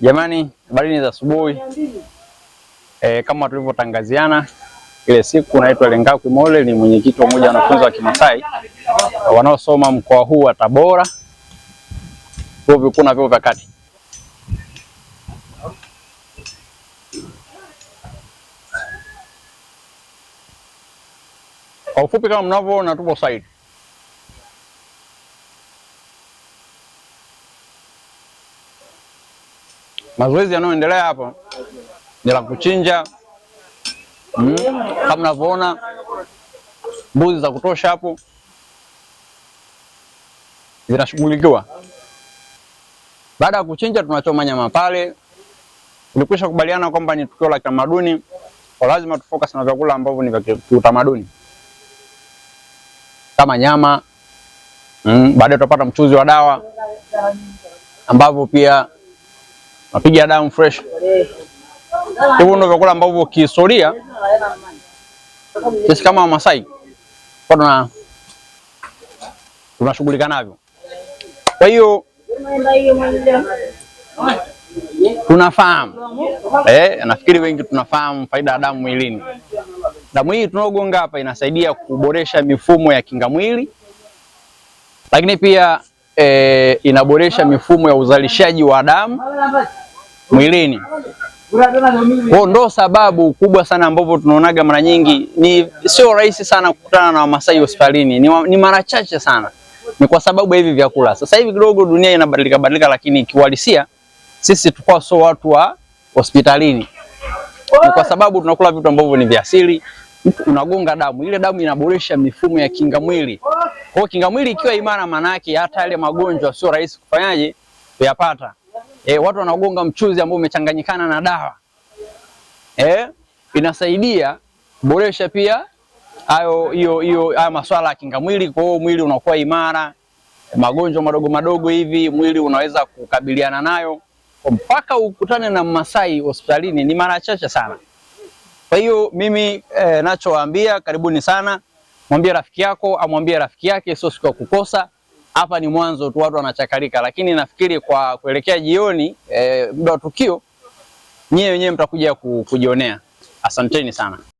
Jamani, habari za asubuhi. Kama tulivyotangaziana ile siku, naitwa Lengaku Mole, ni mwenyekiti wa umoja wa wanafunzi wa Kimasai wanaosoma mkoa huu wa Tabora, vyuo vikuu na vyuo vya kati. Kwa ufupi, kama mnavyoona, tupo site. Mazoezi yanayoendelea hapa ni la kuchinja. Kama mnavyoona mbuzi za kutosha hapo zinashughulikiwa. Baada ya kuchinja, tunachoma nyama pale. Tulikwisha kubaliana kwamba ni tukio la kitamaduni, kwa lazima tufocus na vyakula ambavyo ni vya kiutamaduni kama nyama. Baadaye tutapata mchuzi wa dawa ambavyo pia napiga damu fresh. Hivyo ndio vyakula ambavyo kihistoria sisi kama Wamasai kwa tunashughulika navyo. Kwa hiyo tunafahamu, nafikiri wengi tunafahamu faida ya damu mwilini. Damu hii tunaogonga hapa inasaidia kuboresha mifumo ya kinga mwili, lakini pia inaboresha mifumo ya uzalishaji wa damu mwilini. Kwa ndo sababu kubwa sana ambavyo tunaonaga mara nyingi ni sio rahisi sana kukutana na Wamasai hospitalini, ni mara chache sana, ni kwa sababu ya hivi vyakula. Sasa hivi kidogo dunia inabadilika badilika, lakini kiuhalisia sisi tukua sio watu wa hospitalini, ni kwa sababu tunakula vitu ambavyo ni vya asili. Unagonga damu, ile damu inaboresha mifumo ya kinga mwili. Kwa hiyo kinga mwili ikiwa imara, maana yake hata yale magonjwa sio rahisi kufanyaje kuyapata. Watu wanagonga mchuzi ambao umechanganyikana na dawa. Inasaidia kuboresha pia hayo hiyo hiyo haya masuala ya kinga mwili. Kwa hiyo mwili unakuwa imara, magonjwa madogo madogo hivi mwili unaweza kukabiliana nayo. Mpaka ukutane na Mmasai hospitalini ni mara chache sana. Kwa hiyo mimi nachowaambia, karibuni sana. Mwambie rafiki yako, amwambie rafiki yake, sio siku ya kukosa. Hapa ni mwanzo tu, watu wanachakalika, lakini nafikiri kwa kuelekea jioni, muda wa tukio, nyie wenyewe mtakuja kujionea. Asanteni sana.